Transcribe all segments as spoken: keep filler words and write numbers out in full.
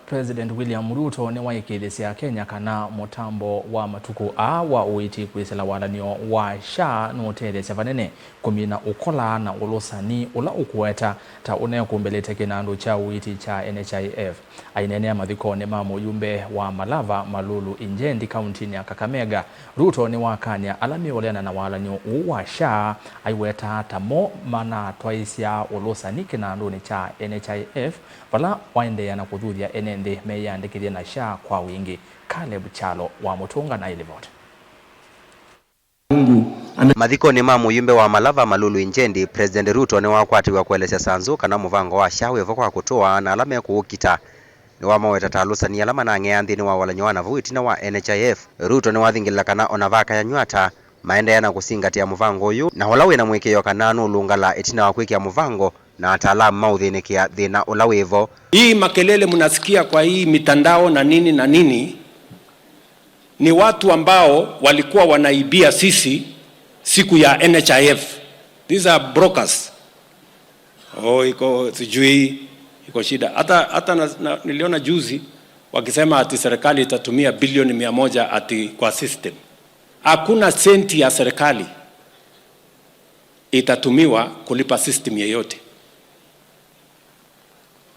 President William Ruto nĩwaĩkĩĩthĩsya Akenya kana mũtambo wa matukũ aa wa ũiiti kwĩsĩla walany'o wa SHA nũũtetheesya vanene kũmina ũkola na ũlũsani ũla ũkũete ta ũnekũmbĩlĩte kĩnandũ kya ũiiti kya N H I F. Aineenea mathikonĩ ma mũyumbe wa Malava Malulu Injendi kauntinĩ ya Kakamega, Ruto nĩwakany'a ala meũleana na walany'o ũũ wa SHA, aiwetaa ta mo manatwaĩsya ũlũsani kĩnandũnĩ kya N H I F, vala waendeea na kũthuthya ene nthĩ meyĩandĩkĩthye na SHA kwa wingĩ. Caleb Kyalo wa Mũtũnga na ĩlivoti. Mathikonĩ ma mũyumbe wa Malava Malulu Injendi, President Ruto nĩwakwatĩw'a kũelesya Sanzu kana mũvango wa SHA wĩ vo kwa kũtũa na ala mekũũkita. Nĩwamaweta ta alũsani ala manang'ea nthĩnĩ wa walany'o wa navau ĩtina wa N H I F. Ruto nĩwathingĩlĩla kana ona vakayanywa ata, maendeea na kũsingatĩa mũvango ũyũ, na ũla wĩ na mũĩkĩĩo kana nũlũngala ĩtina wa kwĩkĩa mũvango na ataalamu maũthĩnĩkĩa thĩna ũla wĩ vo. Hii makelele mnasikia kwa hii mitandao na nini na nini, ni watu ambao walikuwa wanaibia sisi siku ya N H I F. These are brokers. Oh, iko sijui, iko shida. Hata, hata na, na, niliona juzi wakisema ati serikali itatumia bilioni mia moja ati kwa system. Hakuna senti ya serikali itatumiwa kulipa system yeyote.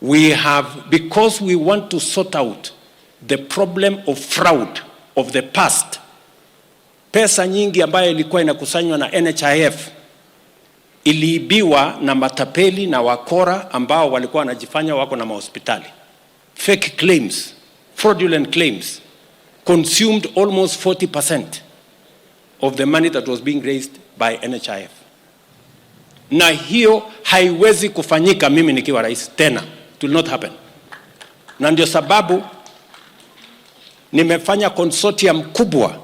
We have, because we want to sort out the problem of fraud of the past. Pesa nyingi ambayo ilikuwa inakusanywa na N H I F iliibiwa na matapeli na wakora ambao walikuwa wanajifanya wako na mahospitali. Fake claims, fraudulent claims consumed almost forty percent of the money that was being raised by N H I F. Na hiyo haiwezi kufanyika mimi nikiwa rais tena. It will not happen. Na ndio sababu nimefanya consortium kubwa.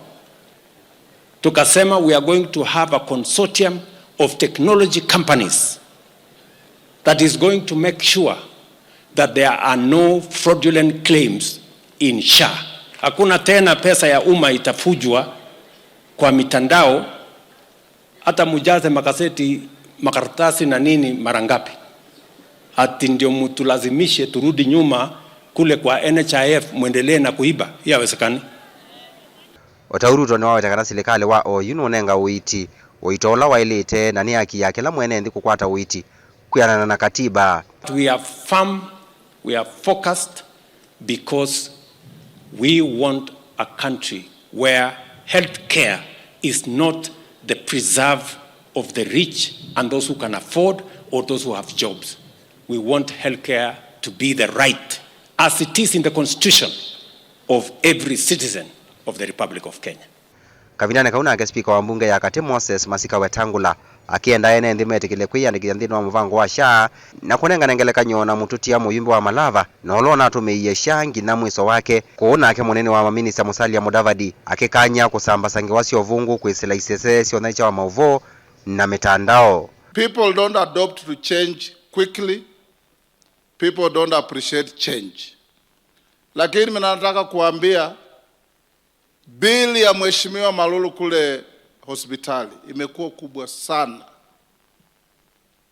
Tukasema we are going to have a consortium of technology companies that is going to make sure that there are no fraudulent claims in SHA. Hakuna tena pesa ya umma itafujwa kwa mitandao, hata mujaze magazeti, makaratasi na nini mara ngapi, ati ndio mutulazimishe turudi nyuma kule kwa N H I F mwendelee na kuiba? Hiyo haiwezekani. O ta ũu, Ruto nĩwaweta kana silikalĩ wa oyu nũnenga ũiiti ũito ũla waĩlĩte na nĩ haki ya kĩla mwene nthĩ kũkwata ũiiti kwĩanana na katiba. We are firm, we are focused because we want a country where health care is not the preserve of the rich and those who can afford or those who have jobs. We want health care to be the right as it is in the constitution of every citizen of the Republic of Kenya. Kavindanĩ kau nake spika wa mbunge ya katĩ Moses Masika Wetangula akĩenda ene nthĩ metĩkĩle kwĩyandĩkĩthya nthĩnĩ wa mũvango wa SHA na kũnengane ngelekany'o na mũtũtia mũyumbe wa Malava na ũla ũnatũmĩie SHA nginya mwĩso wake. Kũu nake mũnene wa maminista Musalia Mudavadi akĩkany'a kũsambasa ngewa sya ũvũngũ kwĩsĩla isese syonthe sya maũvoo na mĩtandao. People don't adopt to change quickly. People don't appreciate change. Lakini mimi nataka kuambia, bili ya Mheshimiwa Malulu kule hospitali imekuwa kubwa sana.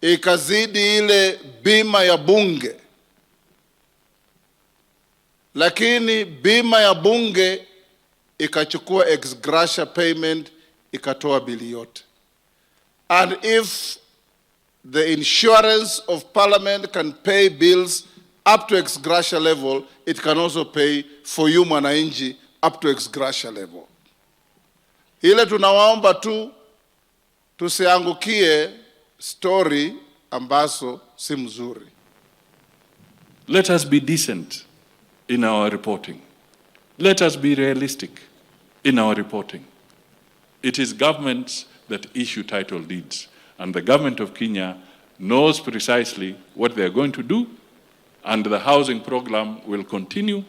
Ikazidi ile bima ya bunge. Lakini bima ya bunge ikachukua ex gratia payment, ikatoa bili yote. And if the insurance of parliament can pay bills up to ex gratia level, it can also pay for you mwananchi up to ex gratia level. Ile tunawaomba tu, tusiangukie story ambazo si mzuri. Let us be decent in our reporting. Let us be realistic in our reporting. It is governments that issue title deeds, and the government of Kenya knows precisely what they are going to do, and the housing program will continue,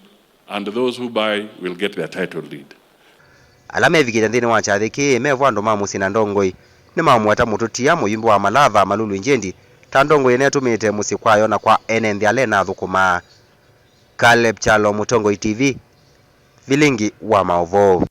and those who buy will get their title deed. Ala mevikĩte nthĩnĩ wa kyathĩ kĩĩ mevo andũ ma mũsyĩ na ndongoi nĩmamũweta mũtũtia mũyumbe wa Malava Malulu Injendi ta ndongoi ĩnetũmĩĩte mũsyĩ kwayo na kwa ene nthĩ ala ĩnathũkũmaa. Caleb Kyalo, Mũtongoi T V, vilingi wa maũvoo.